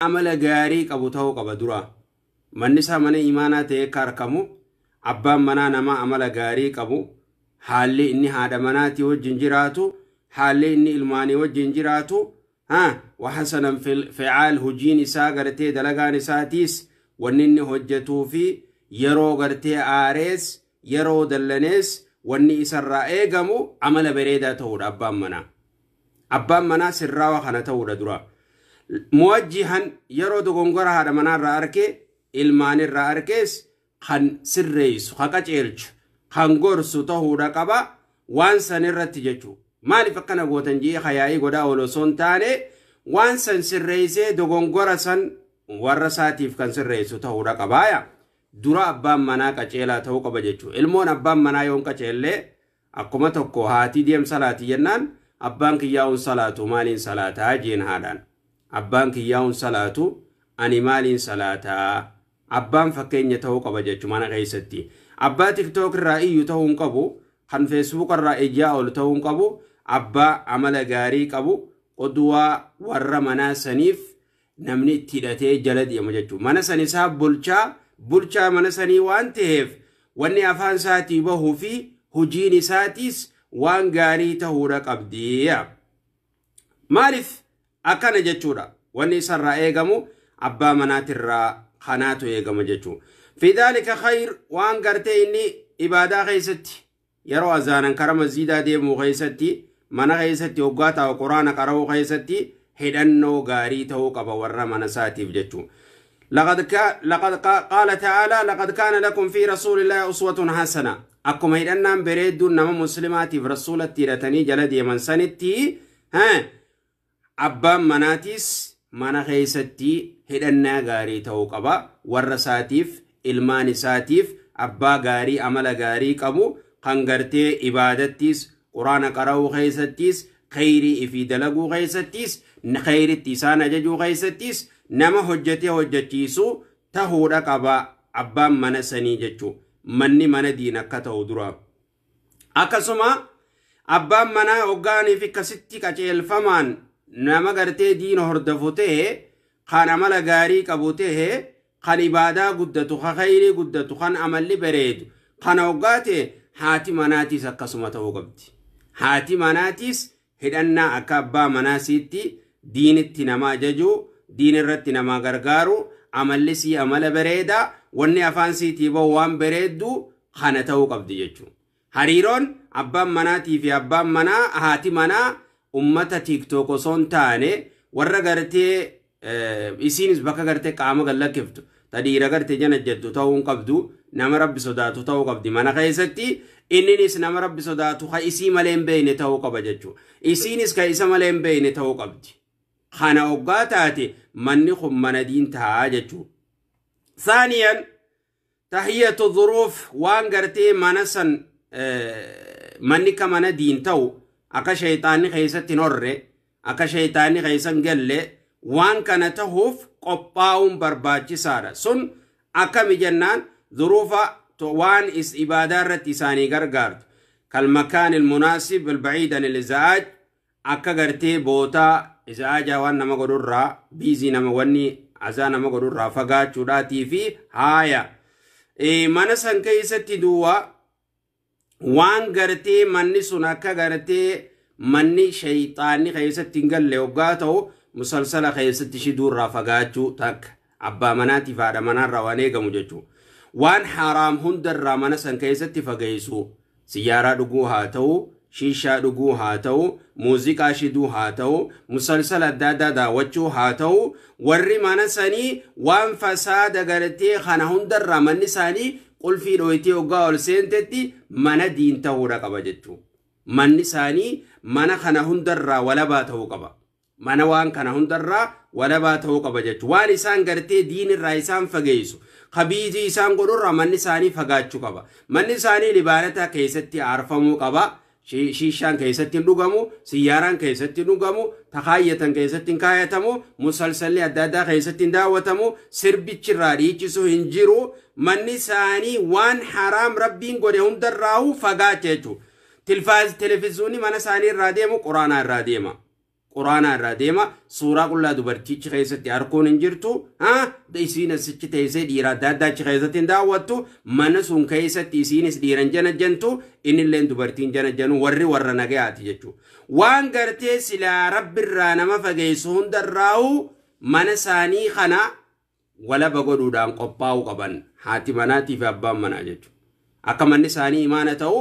Amala gaarii qabu ta'uu qaba dura. Manni isaa mana imaanaa ta'ee akka argamu, abbaan manaa nama amala gaarii qabu, haalli inni haadha manaatii wajjin jiraatu, haalli inni ilmaanii wajjin jiraatu, وحسنا في الفعال, hojiin isaa gartee dalagaan isaatiis, wanni inni hojjetuu fi yeroo gartee aarees yeroo dallanees wanni isarraa eegamu amala bareedaa ta'uudha abbaan manaa. Abbaan manaa sirraawa kana ta'uudha dura. موجها, yeroo dogongora haadha manaarraa arke, ilmaanirraa arkees, kan sirreessu, kan qaceelchu, kan gorsu ta'uudha qaba waan san irratti jechuudha. Maaliif akkana gootan jee hayaa'ii godhaa oolu osoo hin taane, waan san sirreessee dogongora san warra isaatiif kan sirreessu ta'uudha qabaaya. Dura abbaan manaa qaceelaa ta'uu qaba jechuudha. Ilmoon abbaan manaa yoon qaceellee, akkuma tokko haatii deem salaati jennaan, "Abbaan kiyyaa'uun salaatu, maaliin salaataa?" jeen haadhaan. "Abbaan kiyyaa'uun salaatu, ani maaliin salaataa?" Abbaan fakkeenya ta'uu qaba jechuudha mana keessatti. Abbaa TikTok irraa iyyu ta'uu hin qabu, kan Facebook irraa ijaa ol ta'uu hin qabu, abbaa amala gaarii qabu, قدوة warra manaa saniif namni itti hidhatee jala deemu jechuudha. Mana san isaa bulchaa, bulchaa mana sanii waan ta'eef, wanni afaan isaatii bahuu fi hojiin isaatiis waan gaarii ta'uudha qabdi. Maaliif akkana jechuudha? Wanni isarraa eegamu abbaa manaatirraa kanaatu eegama jechuudha. في ذلك خير, waan gartee inni ibaadaa keessatti, yeroo azaanan kara masjiidaa deemuu keessatti, mana keessatti hoggaa taa'u quraana qara'uu keessatti hidhannoo gaarii ta'uu qaba warra mana isaatiif jechuudha. لقد قال تعالى: لقد كان لكم في رسول الله أسوة حسنة. Akkuma hidhannaan bareedduun nama muslimaatiif rasuulatti hidhatanii jala deeman sanitti, abbaan manaatis mana keessatti hidhannaa gaarii ta'uu qaba warra isaatiif, ilmaan isaatiif. Abbaa gaarii amala gaarii qabu, kan gartee ibaadattis, quraana qara'uu keessattis, khayrii ifii dalaguu keessattis, khayritti isaan ajajuu keessattis nama hojjetee hojjechiisu tahuudha qaba abbaan mana sanii jechuu, manni mana diin akka ta'u dura. Akkasuma abbaan manaa hoggaaniif akkasitti qaceelfamaan nama gartee diina hordofu ta'e, kan amala gaarii qabu ta'e, kan ibaadaa guddatu, kan khayrii guddatu, kan amalli bareedu kana hoggaa ta'e, haati manaatiis akkasuma ta'uu qabdi. Haati manaatiis hidhannaa akka abbaa manaasiitti diinitti nama ajajuu, diin irratti nama gargaaru, amalli sii amala bareedaa, wanni afaan siitii bahu waan bareeddu kana ta'uu qabdi jechuudha. Hariiroon abbaan manaatii fi abbaan manaa, haati manaa, ummata TikTok osoo hin taane, warra gartee isiinis bakka gartee qaama gallakkiftu ta dhiira gartee jana jettu ta'uu hin qabdu. Nama Rabbi sodaatu ta'uu qabdi mana keessatti. Inninis nama Rabbi sodaatu, ka isii malee hin beekne ta'uu qaba jechuudha. Isiinis ka isa malee hin beekne ta'uu qabdi. Kana hoggaa taate manni kun mana diin ta'a jechuudha. ثانيا تهيئة الظروف, waan gartee mana san manni ka mana diin ta'u, akka shayxaanni keessatti hin horre, akka shayxaanni keessa hin galle, waan kana tahuuf qophaa'uun barbaachisaadha. Sun akkami jennaan, ظروف waan is ibaadaa irratti isaanii gargaartu, كالمكان المناسب البعيد عن الإزعاج, akka gartee bootaa izaajaa waan nama godhurraa, busy nama, wanni azaa nama godhurraa fagaachuudhaatii fi haaya mana san keessatti duwwaa waan gartee manni sun akka gartee manni shayxaanni keessatti hin galle hoggaa ta'u, musalsala keessatti shiduurraa fagaachuu takka abbaa manaatiif haadha manaarraa waan eegamu jechuudha. Waan haraam hundarraa mana san keessatti fageessu, siyyaaraa dhuguu haa ta'u, shiishaa dhuguu haa ta'u, muuziqaa shiduu haa ta'u, musalsala adda addaa daawwachuu haa ta'u, warri mana sanii waan fasaada gartee kana hundarraa manni isaanii qulfii dhoyitee hoggaa ol seentetti mana diin ta'uudha qaba jechuudha. Manni isaanii mana kana hundarraa walabaa ta'uu qaba. Mana waan kana hundarraa walabaa ta'uu qaba jechuudha. Waan isaan gartee diinirraa isaan fageessu, ka busy isaan godhurraa manni isaanii fagaachuu qaba. Manni isaanii libaanata keessatti aarfamuu qaba. Shiishaan keessatti hin dhugamu, siyyaaraan keessatti hin dhugamu, takaayyatan keessatti hin kaayatamu, musalsalli adda addaa keessatti hin daawwatamu, sirbichirraa dhiichisuu hin jiru. Manni isaanii waan haraam Rabbiin godhe hundarraa'uu fagaacha jechuudha. Tilfaaz televiziyoonni mana isaanii irraa deemu, quraanaa irraa deema. Quraana irraa deema. Suuraa qullaa dubartichi keessatti harkuun hin jirtu. Isiin asichi teessee dhiira adda addaa achi keessatti hin daawwattu. Mana sun keessatti isiinis dhiiran janajjantu, innilleen dubartiin janajjanu, warri warra nagayaati jechuudha. Waan gartee silaa rabbirraa nama fageessu hundarraa'u mana isaanii kana walaba godhuudhaan qophaa'uu qaban haati manaatii fi abbaan manaa jechuudha. Akka manni isaanii imaana ta'u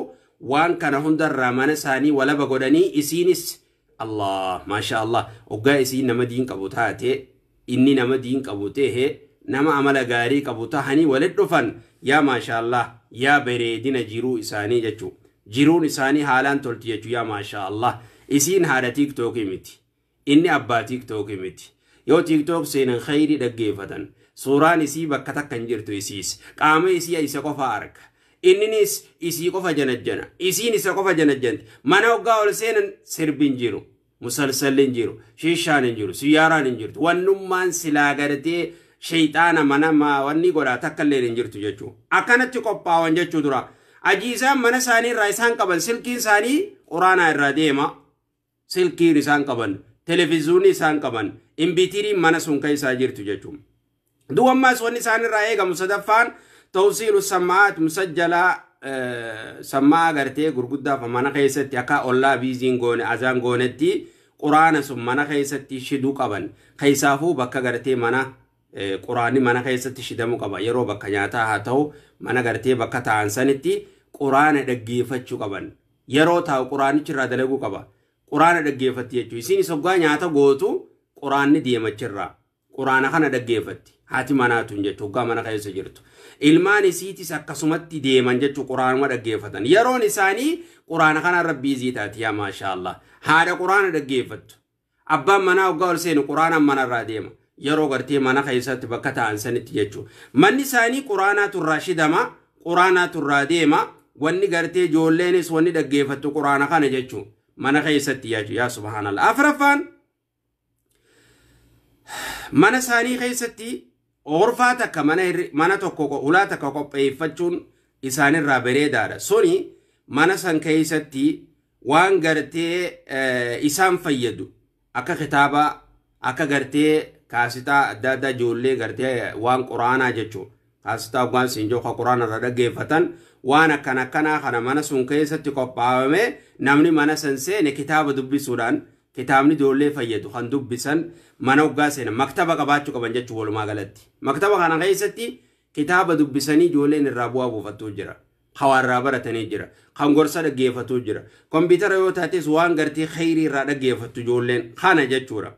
waan kana hundarraa mana isaanii walaba godhanii isiinis Allah maasha Allah hoggaa isiin nama diin qabu taate, inni nama diin qabu ta'e, nama amala gaarii qabu tahanii walitti dhufan, yaa maasha Allah, yaa bareedina jiruu isaanii jechuudha. Jiruun isaanii haalaan tolti jechuudha. Yaa maasha Allah, isiin haadha TikTokii miti, inni abbaa TikTokii miti. Yoo TikTok seenan khayrii dhaggeeffatan. Suuraan isii bakka takka hin jirtu, isiis qaama isii isa qofa arga. Inninis isii qofa janajjana, isiin isa qofa janajjanti. Mana hoggaa ol seenan sirbi hin jiru, musalsalli hin jiru, shiishaan hin jiru, siyyaaraan hin jirtu, wannummaan silaa gartee shayxaana mana wanni godhaa takka illee hin jirtu jechuudha. Akkanatti qophaawan jechuu dura. Ajiisaan mana isaanii irraa isaan qaban silkiin isaanii quraanaa irraa deema. Silkiin isaan qaban, televiziyoonii isaan qaban, imbitiriin mana sun keessaa jirtu jechuudha. Duwwammaas wanni isaan irraa eegamu sadaffaan tawsiilu sammaa'aat musajjalaa, sammaa gartee gurguddaaf mana keessatti akka ollaa biiziin goone azaan goonetti quraana sun mana keessatti shiduu qaban. Keessaafuu bakka gartee mana quraanni mana keessatti shidamuu qaba. Yeroo bakka nyaataa haa ta'u, mana gartee bakka taa'an sanitti quraana dhaggeeffachuu qaban. Yeroo taa'u quraanichi irraa dalaguu qaba. Quraana dhaggeeffatti jechuudha. Isiinis hoggaa nyaata gootu quraanni deemachirraa quraana kana dhaggeeffatti haati manaatuun jechuudha hoggaa mana keessa jirtu. Ilmaan isiitis akkasumatti deeman jechuudha, quraanuma dhaggeeffatan. Yeroon isaanii quraana kana irra biizii taati. Yaa maashaallah, haadha quraana dhaggeeffattu. Abbaan manaa hoggaa ol seenu quraanaan manarraa deema. Yeroo gartee mana keessatti bakka taa'an sanitti jechuudha. Manni isaanii quraanaatu irraa shidama, quraanaatu irraa deema. Wanni gartee ijoolleenis wanni dhaggeeffattu quraana kana jechuudha. Mana keessatti yaa subhaanallah. Afraffaan, mana isaanii keessatti orfaa takka, mana tokko ulaa takka qopheeffachuun isaanirraa bareedaadha. Suni mana san keessatti waan gartee isaan fayyadu akka kitaabaa, akka gartee kaasitaa adda addaa, ijoollee gartee waan quraanaa jechuudha. Kaasitaa waan siinjoo ka quraana irra dhaggeeffatan, waan akkana akkanaa kana mana sun keessatti qophaa'ame, namni mana san seene kitaaba dubbisuudhaan kitaabni ijoollee fayyadu kan dubbisan mana hoggaa seenan maktaba qabaachuu qaban jechuudha walumaa galatti. Maktaba kana keessatti kitaaba dubbisanii ijoolleen irraa bu'aa buufattuu jira. Hawaa irraa baratanii jira. Kan gorsa dhaggeeffatuu jira. Kompiitara yoo taates waan gartee khayrii irraa dhaggeeffattu ijoolleen kana jechuudha.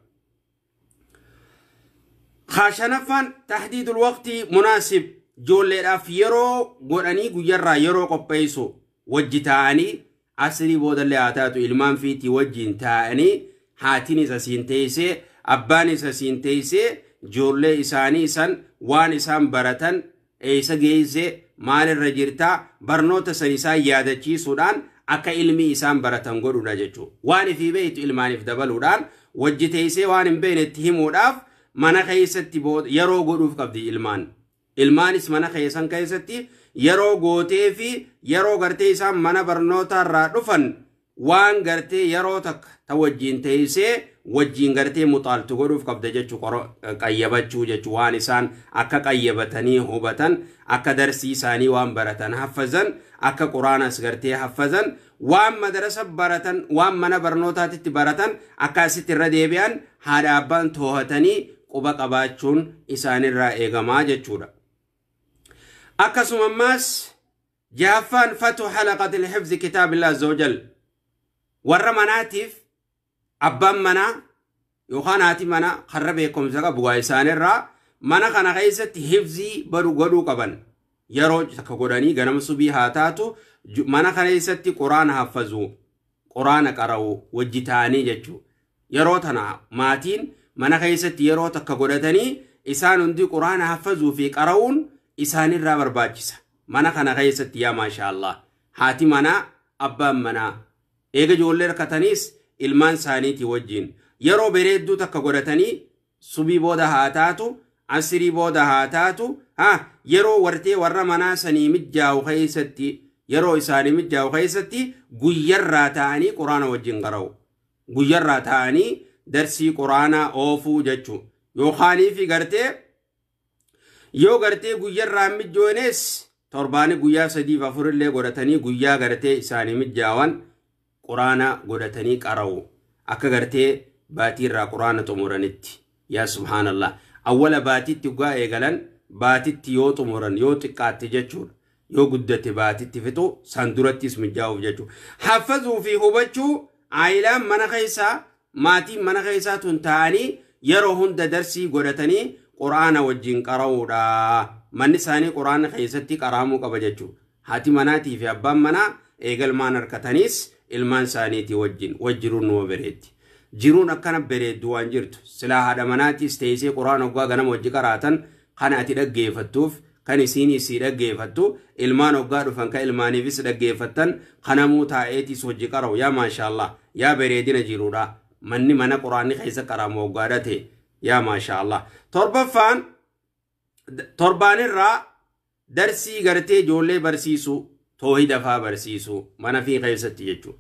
Shanaffaan, tahdiidul waqtii munaasib, ijoolleedhaaf yeroo godhanii guyyarraa yeroo qopheessu, wajji taa'anii asrii boodallee haa taatu ilmaan fiitii wajjiin taa'anii, haatinis asiin teessee, abbaanis asiin teessee, ijoollee isaanii san waan isaan baratan, eessa geessee, maalirra jirtaa, barnoota san isaan yaadachiisuudhaan akka ilmi isaan baratan godhuudha jechuudha. Waan ifii beektu ilmaaniif dabaluudhaan wajji teessee waan hin beekne itti himuudhaaf mana keessatti yeroo godhuuf qabdi ilmaan. Ilmaanis mana keessan keessatti yeroo gootee fi yeroo gartee isaan mana barnootaa irraa dhufan waan gartee yeroo takka ta wajjiin teessee wajjiin gartee muxaaltu godhuuf qabda jechuu, qayyabachuu jechuu, waan isaan akka qayyabatanii hubatan, akka darsii isaanii waan baratan haffazan, akka quraanas gartee haffazan, waan madarasa baratan, waan mana barnootaatitti baratan akka asitti irra deebi'an haadha abbaan toohatanii quba qabaachuun isaanirraa eegamaa jechuudha. Akkasuma ammaas jahaffaan, fatu halaqatil hifzi kitaabillah azza wajal, warra manaatiif abbaan manaa yookaan haati manaa karra beekumsa qabu waa isaanirraa mana kana keessatti hifzii baru godhuu qaban. Yeroo takka godhanii ganama subii haa taatu mana kana keessatti quraana haffazuu, quraana qara'uu wajji ta'anii jechuudha. Yeroo tana maatiin mana keessatti yeroo takka godhatanii isaan hundi quraana haffazuu fi qara'uun isaanirraa barbaachisa. Mana kana keessatti yaa maashaallah, haati manaa, abbaan manaa eega ijoollee rakkataniis ilmaan isaaniitii wajjin yeroo bareedduu takka godhatanii subii booda haa taatu, asirii booda haa taatu, yeroo wartee warra manaa sanii mijaa'u keessatti, yeroo isaanii mijaa'u keessatti guyyarraa ta'anii quraana wajjin qara'u. Guyyarraa ta'anii darsii quraanaa oofuu jechuu yookaanii fi gartee yoo gartee guyyarraa mijjoones torbaani guyyaa 3 fi 4 illee godhatanii guyyaa gartee isaanii mijjaawan quraana godhatanii qara'u akka gartee baatiirraa quraana xumuranitti. Yaa subhaanallah, awwala baatitti dhugaa eegalan baatitti yoo xumuran yoo xiqqaatte jechuudha, yoo guddate baatitti fixu, san durattis mijaa'uuf jechuudha. Haffazuu fi hubachuu aayilaan mana keessaa, maatiin mana keessaa tun ta'anii yeroo hunda darsii godhatanii quraana wajjin qara'uudha. Manni isaanii quraana keessatti qaraamuu qaba jechuudha. Haati manaatii fi abbaan manaa eegalmaan harkataniis ilmaan isaaniitii wajjin wajjiruun numa bareeddi. Jiruun akkana bareeddu waan jirtu silaa haadha manaatiis teessee quraana hoggaa ganama wajji qaraatan kan ati dhaggeeffattuuf, kan isiin isii dhaggeeffattu, ilmaan hoggaa dhufan kan ilmaaniifis dhaggeeffattan, kanamuu taa'eetiis wajji qara'u. Yaa maashaallah, yaa bareedina jiruudha manni mana quraanni keessa qaraamu hoggaadha ta'e. Yaa maashaallah. Torbaffaan, torbaanirraa darsii gartee ijoollee barsiisuu, toohida faa barsiisuu mana fi keessatti jechuudha.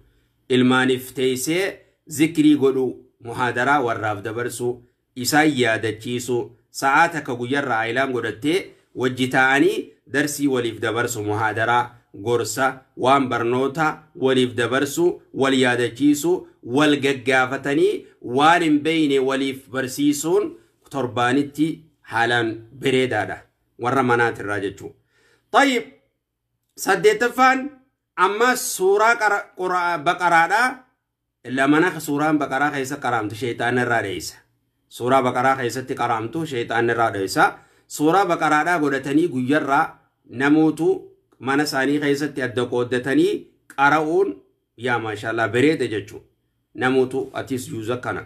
Ilmaaniif teessee zikrii godhuu, muhaadaraa warraaf dabarsuu, isaan yaadachiisuu, sa'aa takka guyyarraa aayilaan godhattee wajji ta'anii darsii waliif dabarsu, muhaadaraa, gorsa, waan barnoota waliif dabarsu, wal yaadachiisuu, wal gaggaafatanii waan hin beeyne waliif barsiisuun torbaanitti haalaan bareedaadha warra manaatirraa jechuudha. طيب, saddeettaffaan amma suuraa baqaraadhaa lamana suuraan baqaraa keessa qaraamtu sheexaan irraa dheessa. Suuraa baqaraa keessatti qaraamtu sheexaan irraa dheessa. Suuraa baqaraadhaa godhatanii guyyarraa namootu mana isaanii keessatti adda qooddatanii qara'uun yaa maashaallah bareeda jechuudha. Namootu atis juuza kana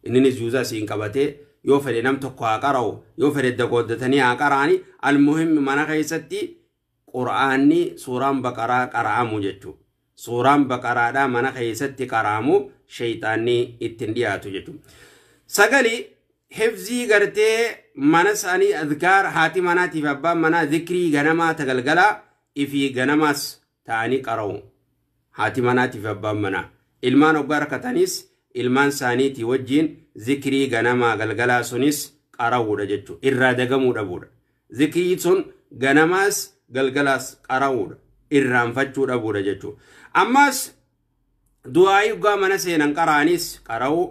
inninis juuza siin qabatee yoo fedhe nam tokko haa qara'u, yoo fedhe adda qooddatanii haa qara'ani, almuhimmi mana keessatti qura'aanni suuraan baqaraa qara'amu jechuudha. Suuraan baqaraadhaa mana keessatti qara'amu sheeyxaanni ittiin dhiyaatu jechuudha. Sagali, hifzii gartee mana isaanii adkaar haati manaatiif abbaan manaa zikrii ganamaa tagalgalaa ifii ganamaas ta'anii qara'u. Haati manaatiif abbaan manaa. Ilmaan hoggaa rakkatanis ilmaan isaaniitii wajjin zikrii ganamaa galgalaa sunis qara'uudha jechuudha. Irraa dagamuu dhabuudha. Zikrii sun ganamaas galgalaas qara'uudha. Irraanfachuu dhabuudha jechuudha. Ammas du'aayii hoggaa mana seenan qara'anis qara'uu,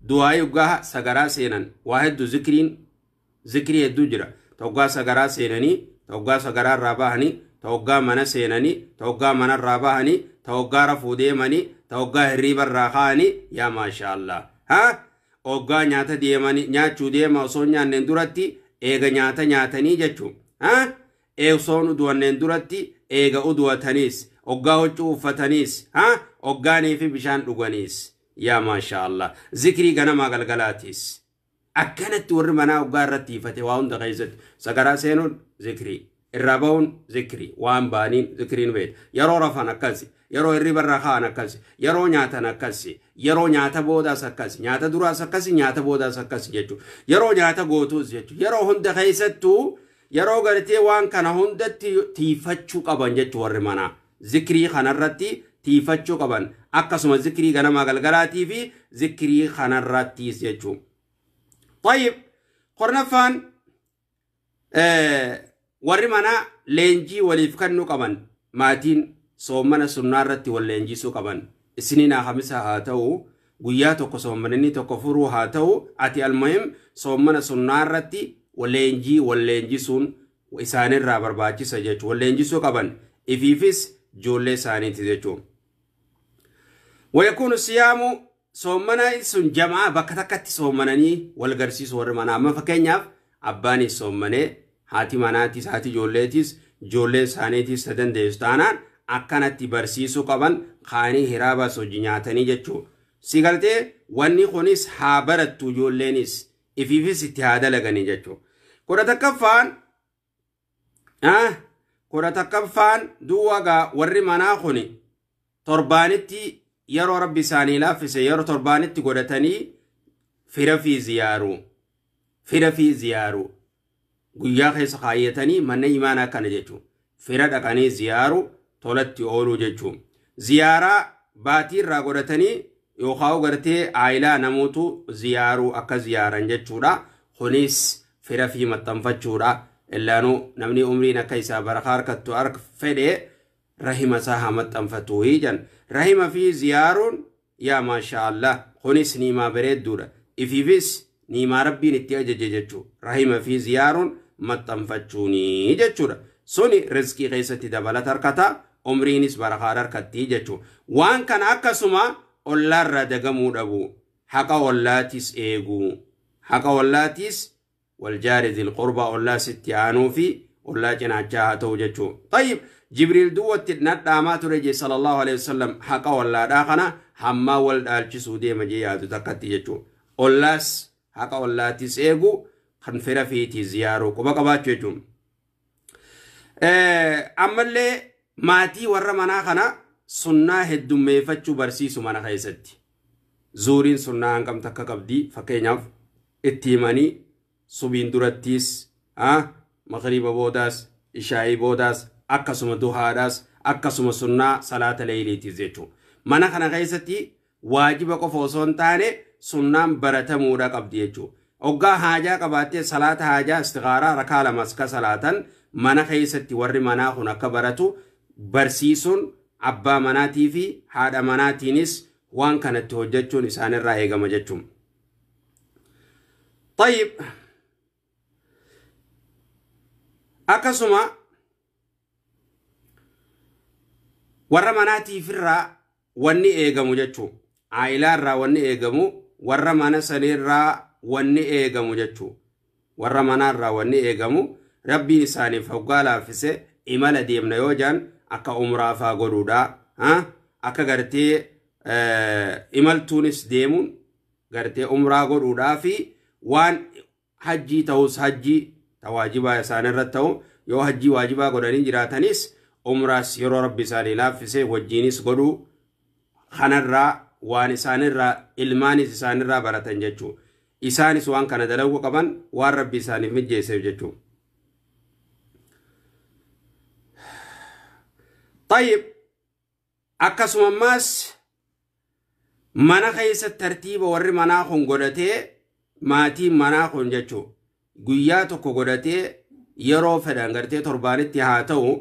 du'aayii hoggaa sagaraa seenan waa hedduu zikriin zikrii hedduu jira. Hoggaa sagaraa seenanii, hoggaa sagaraa irraa bahanii, hoggaa mana seenanii, hoggaa manarraa bahanii, hoggaa rafuu deemanii, hoggaa hirriiba irraa ka'anii, yaa maashaallah. Ha? Hoggaa nyaata deemanii nyaachuu deema osoo nyaanneen duratti, eega nyaata nyaatanii jechuudha. Ha? Osoon uduwanneen duratti, eega uduwataniis, hoggaa huccuu uffataniis, ha? Hoggaanii fi bishaan dhuganiis. Yaa maashaallah. Zikrii ganamaa galgalaatiis. Akkanatti warri manaa hoggaa irratti ifate waa hunda keessatti sagaraa seenuun zikrii, irraa bahuun zikrii, waan ba'aniin zikriin beekta. Yeroo rafan akkasi, yeroo hirriba irraa ka'an akkasi, yeroo nyaatan akkasi, yeroo nyaata boodaas akkasi, nyaata duraas akkasi, nyaata boodaas akkasi jechuudha. Yeroo nyaata gootuus jechuudha. Yeroo hunda keessattuu yeroo gartee waan kana hundatti tiifachuu qaban jechuudha warri manaa. Zikrii kanarratti tiifachuu qaban, akkasuma zikrii ganamaa galgalaatii fi zikrii kanarrattiis jechuudha. طيب, kurnaffaan, warri manaa leenjii waliif kennuu qaban, maatiin soomana sunnaa irratti wal leenjisuu qaban. Isiniin hamisa haa ta'u, guyyaa tokko soomanni tokko furuu haa ta'u, ati almuhim soomana sunnaa irratti leenjii wal leenjisuun isaanirraa barbaachisa jechuudha. Wal leenjisuu qaban ifiifis ijoollee isaaniiti jechuudha. ويكون الصيام soomana sun jamaa bakka takkatti soomananii wal garsiisu warri manaa. Amma fakkeenyaaf abbaanis soommanee, haati manaatis, haati ijoolleetis, ijoolleen isaaniitis ta dandeessu taanaan akkanatti barsiisuu qaban, kaanii hiraabaas hojii nyaatanii jechuudha. Si galtee wanni kunis haa barattu ijoolleenis ifiifis itti haa dalaganii jechuudha. 11ffaan duwwaa, warri manaa kuni torbaanitti yeroo rabbi isaanii laaffise yeroo torbaanitti godhatanii fira fi ziyaaruu, fira fi ziyaaruu guyyaa keessa kaayyatanii mana imaanaa akkana jechuudha. Fira dhaqanii ziyaaru, tolatti ooluu jechuudha. Ziyaaraa baatii irraa godhatanii yookaan gartee aayilaa namootu ziyaaruu akka ziyaaran jechuudha. Kunis fira fi maxxanfachuudha. Illaanuu namni umriin akka isaa barakaa harkattu harka fedhe rahima isaa haa maxxanfatu hiijan. Rahima fi ziyaaruun yaa maashaallah kunis niimaa bareedduudha. Ifiifis niimaa rabbiin itti ajaje jechuudha. Rahima fi ziyaaruun maxxanfachuuni jechuudha. Suni rizqii keessatti dabalata harkata umriinis barakaa harkatti jechuudha. Waan kana akkasuma ollaarraa dagamuu dhabu. Haqa ollaatis eeguu. Haqa ollaatis waljaari dhil qurba ollaa sitti aanuu fi ollaa cinaachaa haa ta'u jechuudha. Tayyib Jibriil duwwatti nadhaamaa ture jee sallallahu alaihi wasallam haqa ollaadhaa kana hammaa wal dhaalchisuu deema jee yaadu takkatti jechuudha. Ollaas haqa ollaatis eeguu kan fira fiitii ziyaaruu quba qabaachuu jechuudha. Ammallee maatii warra manaa kana sunnaa heddummeeffachuu barsiisu mana keessatti. Zuuriin sunnaa hangam takka qabdi fakkeenyaaf itti himanii subiin durattis magriiba boodaas ishaayii boodaas akkasuma duhaadhaas akkasuma sunnaa salaata leeyliitiis jechuudha. Mana kana keessatti waajiba qofa osoo hin taane sunnaan baratamuudha qabdi jechuudha. Hoggaa haajaa qabaattee salaata haajaa istighaaraa rakaa lamas ka salaatan mana keessatti warri manaa kun akka baratu barsiisuun abbaa manaatii fi haadha manaatiinis waan kanatti hojjechuun isaanirraa eegama jechuudha. Tayyib akkasuma warra manaatiifirraa wanni eegamu jechuudha. Aayilaarraa wanni eegamu warra mana sanirraa wanni eegamu jechuudha. Warra manaarraa wanni eegamu rabbiin isaaniif hoggaa laaffise imala deemna yoo jaan akka umraa faa godhuudha. Akka gartee imaltuunis deemuun gartee umraa godhuudhaa fi waan hajjii ta'us hajjii waajibaa isaanirra ta'u yoo hajjii waajibaa godhanii jiraatanis umraas yeroo rabbi isaanii laaffise wajjiinis godhuu kanarraa waan isaanirraa ilmaanis isaanirraa baratan jechuudha. Isaanis waan kana dalaguu qaban waan rabbi isaaniif mijjeesseef jechuudha. Tayyib akkasuma ammaas mana keessa tartiiba warri manaa kun godhatee maatiin manaa kun jechuudha. Guyyaa tokko godhatee yeroo fedhan gartee torbaanitti haa ta'u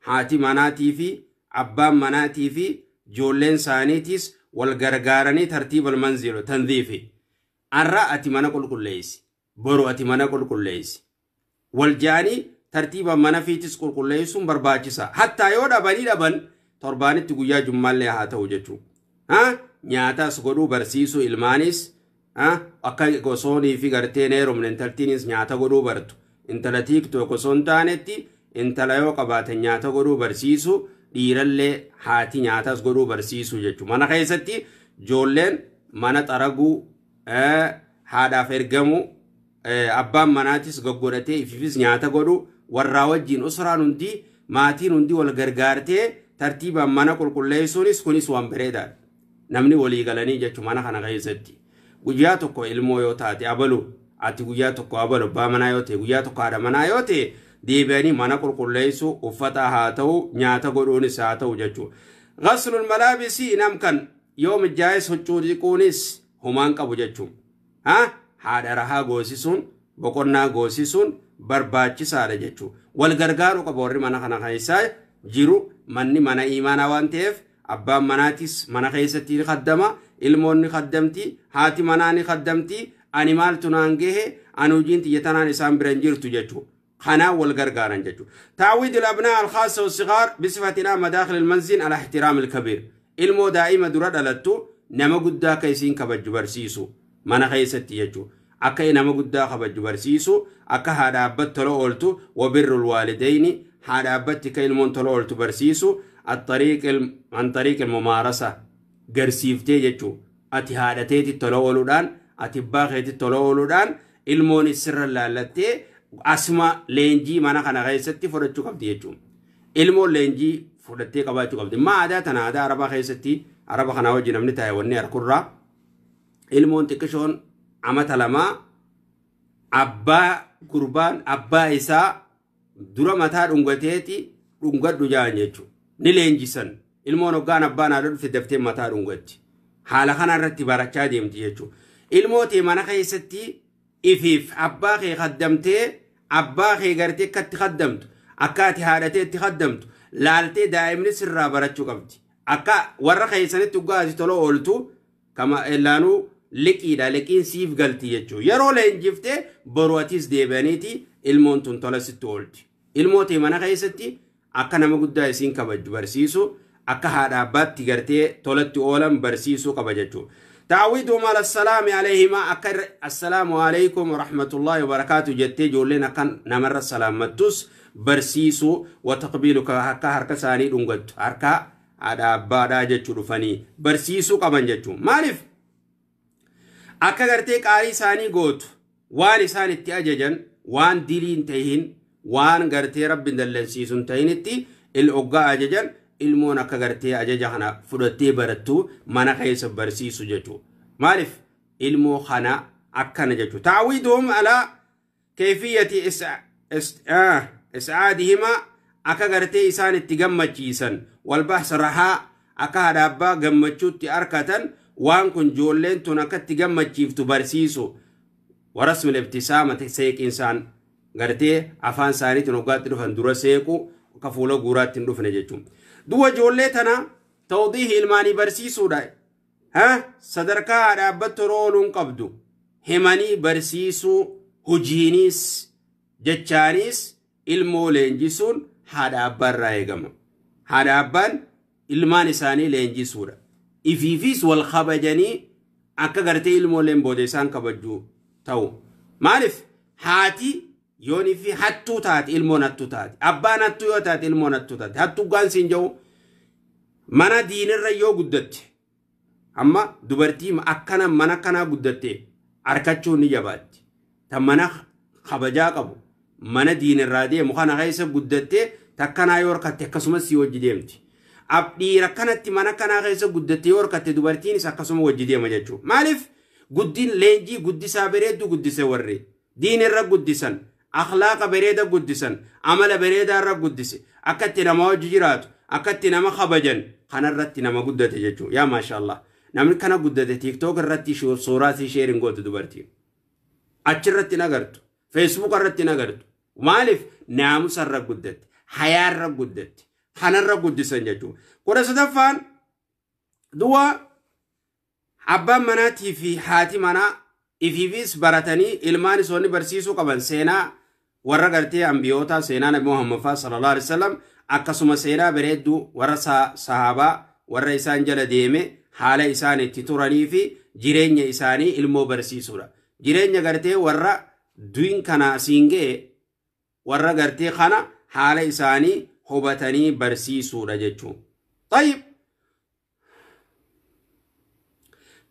haati manaatii fi abbaan manaatii fi ijoolleen isaaniitis wal gargaaranii tartiiba manzilu tanziifi. Arra ati mana qulqulleessi. Boru ati mana qulqulleessi. Wal jaanii tartiiba mana fiitis qulqulleessuun barbaachisa. Hattaa yoo dhabanii dhaban torbaanitti guyyaa jummaallee haa ta'u jechuudha. Nyaataas godhuu barsiisuu ilmaanis akka gosoonii fi garteen heerumne intaltiinis nyaata godhuu bartu. Intala tiiktu osoo hin taanetti intala yoo qabaatan nyaata godhuu barsiisu dhiirallee haati nyaataas godhuu barsiisu jechuudha. Mana keessatti ijoolleen mana xaraguu haadhaaf ergamu abbaan manaatis goggodhatee ifiifis nyaata godhu warraa wajjin usraan hundi maatiin hundi wal gargaartee tartiibaan mana qulqulleessuunis kunis waan bareedaadha. Namni walii galanii jechuudha mana kana keessatti. Guyyaa tokko ilmoo yoo taate abalu ati guyyaa tokko abalu abbaa manaa yoo ta'e guyyaa tokko haadha manaa yoo ta'e deebi'anii mana qulqulleessuu uffata haa ta'u nyaata godhuunis haa ta'u jechuudha. Ghaslul malaabisii namkan yoo mijaa'es huccuu dhiquunis humaan qabu jechuudha. Haadha rahaa goosisuun boqonnaa goosisuun barbaachisaadha jechuudha. Wal gargaaruu qaba warri mana kana keessa jiru manni mana imaanaa waan ta'eef abbaan manaatis mana keessatti ni kaddama ilmoon ni kaddamti haati manaa ni kaddamti ani maaltu naan gahe ani hojiin xiyya tanaan isaan bira hin jirtu jechuudha. Kanaan wal gargaaran jechuudha. Taawwid al-abnaa al-khaassa was-sigaar bisifatinaa madaakhil al-manzil ala ihtiraam al-kabiir. Ilmoo daa'ima dura dhalattu nama guddaa akka isiin kabajju barsiisu mana keessatti jechuudha. Akka nama guddaa kabajju barsiisu akka haadha abbatti tola ooltu wabirrul waalidayni haadha abbatti akka ilmoon tola ooltu barsiisu an tariiq al-mumaarasa garsiiftee jechuudha. Ati haadha teetti tola ooluudhaan ati abbaa keetti tola ooluudhaan ilmoon sirra laallattee asuma leenjii mana kana keessatti fudhachuu qabdi jechuudha. Ilmoon leenjii fudhattee qabaachuu qabdi. Ma aadaa tana aadaa arabaa keessatti araba kanaa wajjin namni taa'e wanni harkurraa ilmoon xiqqishoon amata lamaa abbaa gurbaan abbaa isaa dura mataa dhungateeti dhungadhu jaan jechuudha. Ni leenjisan. Ilmoon hoggaan abbaan haadha dhufe daftee mataa dhungatti. Haala kanarratti barachaa deemti jechuudha. Ilmoo tee mana keessatti ifiif abbaa kee kaddamtee abbaa kee gartee akka itti kaddamtu akka ati haadhatee itti kaddamtu laaltee daa'imni sirraa barachuu qabdi. Akka warra keessanitti dhugaa ati tola ooltu kama ellaanuu liqiidha liqiin siif galti jechuudha. Yeroo leenjiftee boru atis deebi'aniiti ilmoon tun tola sitti oolti. Ilmoo tee mana keessatti akka nama guddaa isiin kabaju barsiisu akka haadha abbaatti gartee tolatti oolan barsiisuu qaba jechuudha. Ta'awiidu mala salaami alayhimaa akka assalaamu alaykum warahmatullaahi wabarakaatu jettee ijoolleen akka namarra salaammattus barsiisuu wa taqbiilu akka harka isaanii dhungattu harka haadha abbaadhaa jechuu dhufanii barsiisuu qaban jechuudha. Maaliif akka gartee qaalii isaanii gootu waan isaan itti ajajan waan diliin tahin waan gartee rabbiin dallansiisuun tahinitti oggaa ajajan ilmoon akka gartee ajaja kana fudhattee barattu mana keessa barsiisu jechuudha. Maaliif ilmoo kana akkana jechuudha. Ta'awiiduhum alaa kayfiyyati is'aadihimaa akka gartee isaan itti gammachiisan walbahsa rahaa akka haadha abbaa gammachuutti arkatan waan kun ijoolleen tun akka itti gammachiiftu barsiisu. Warasmil ibtisaama seeqiinsaan gartee afaan isaaniitiin hoggaatti dhufan dura seequ akka fuula guuraatti hin dhufne jechuudha. Du'a ijoollee tana tawdiihi ilmaanii barsiisuudha. Sadarkaa haadha abbaatti yeroo ooluun qabdu himanii barsiisuu hojiinis jechaanis ilmoo leenjisuun haadha abbaarraa eegama. Haadha abbaan ilmaan isaanii leenjisuudha. Ifiifis wal kabajanii akka gartee ilmooleen booda isaan kabajju ta'u. Maaliif haati yoon fi hattuu taate ilmoon hattuu taate abbaan hattuu yoo taate ilmoon hattuu taate hattuu gaansi hin jiru mana diinirra yoo guddatte amma dubartii akkana mana kanaa guddatte harkachuun ni jabaatti. Ta mana kabajaa qabu mana diinirraa deemu kana keessa guddatte takkanaa yoo harkatte akkasumas si wajji deemti. Dhiira kanatti mana kanaa keessa guddatte yoo harkatte dubartiinis akkasuma wajji deema jechuudha. Maaliif guddin leenjii guddisaa bareeddu guddise warri diinirra guddisan akhlaaqa bareeda guddisan amala bareedaa irra guddise akka itti nama wajji jiraatu akka itti nama kabajan kanarratti nama guddate jechuudha. Yaa maashaallah namni kana guddate tiiktook irratti suuraa si sheerin gootu dubartiin achirratti nagartu feesbuuk irratti nagartu maaliif naamusa irra guddatte hayaa irra guddatte kanarra guddisan jechuudha. 13ffaan du'a abbaan manaatii fi haati manaa ifiifis baratanii ilmaan isaanii barsiisuu qaban seenaa warra gartee ambiyootaa seenaa Nabi Muhammad sallallahu alaihi wasallam akkasuma seenaa bareedduu warra sahaabaa warra isaan jala deeme haala isaan itti turanii fi jireenya isaanii ilmoo barsiisuudha. Jireenya gartee warra du'in kana asiin ga'e warra gartee kana haala isaanii hubatanii barsiisuudha jechuudha. Tayyib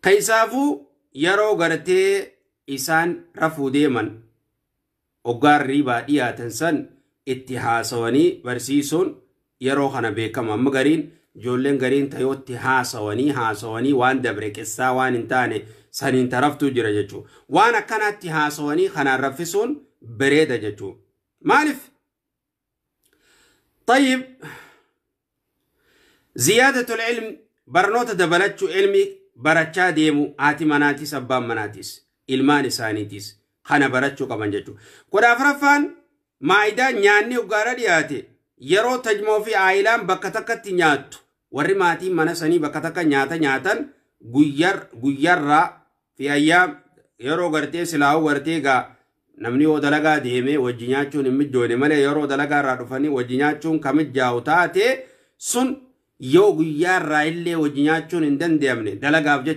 Keessaafuu yeroo gartee isaan rafuu deeman hoggaan riibaa dhiyaatan san itti haasawanii barsiisuun yeroo kana beekama. Amma gariin ijoolleen gariin tayootti haasawanii waan dabre qissaa waan hin taane saniin taraftuu jira jechuudha. Waan akkanaatti haasawanii kanaan raffisuun bareeda jechuudha. Maaliif? Tayyib ziyaadatul ilm barnoota dabalachuu ilmi barachaa deemu haati manaatis abbaan manaatis ilmaan isaaniitis kana barachuu qaban jechuudha. 14ffaan maayidaa nyaanni hoggaara dhiyaate yeroo tajmoo fi aayilaan bakka takkatti nyaattu warri maatiin mana sanii bakka takka nyaata nyaatan guyyarraa fi ayyaam yeroo gartee silaa'uu gartee gaa namni yoo dalagaa deemee wajji nyaachuun hin mijoone malee yeroo dalagaa irraa dhufanii wajji nyaachuun kan mijaa'u taate sun yoo guyyaarraa illee wajji nyaachuun hin danda'amne dalagaaf jecha.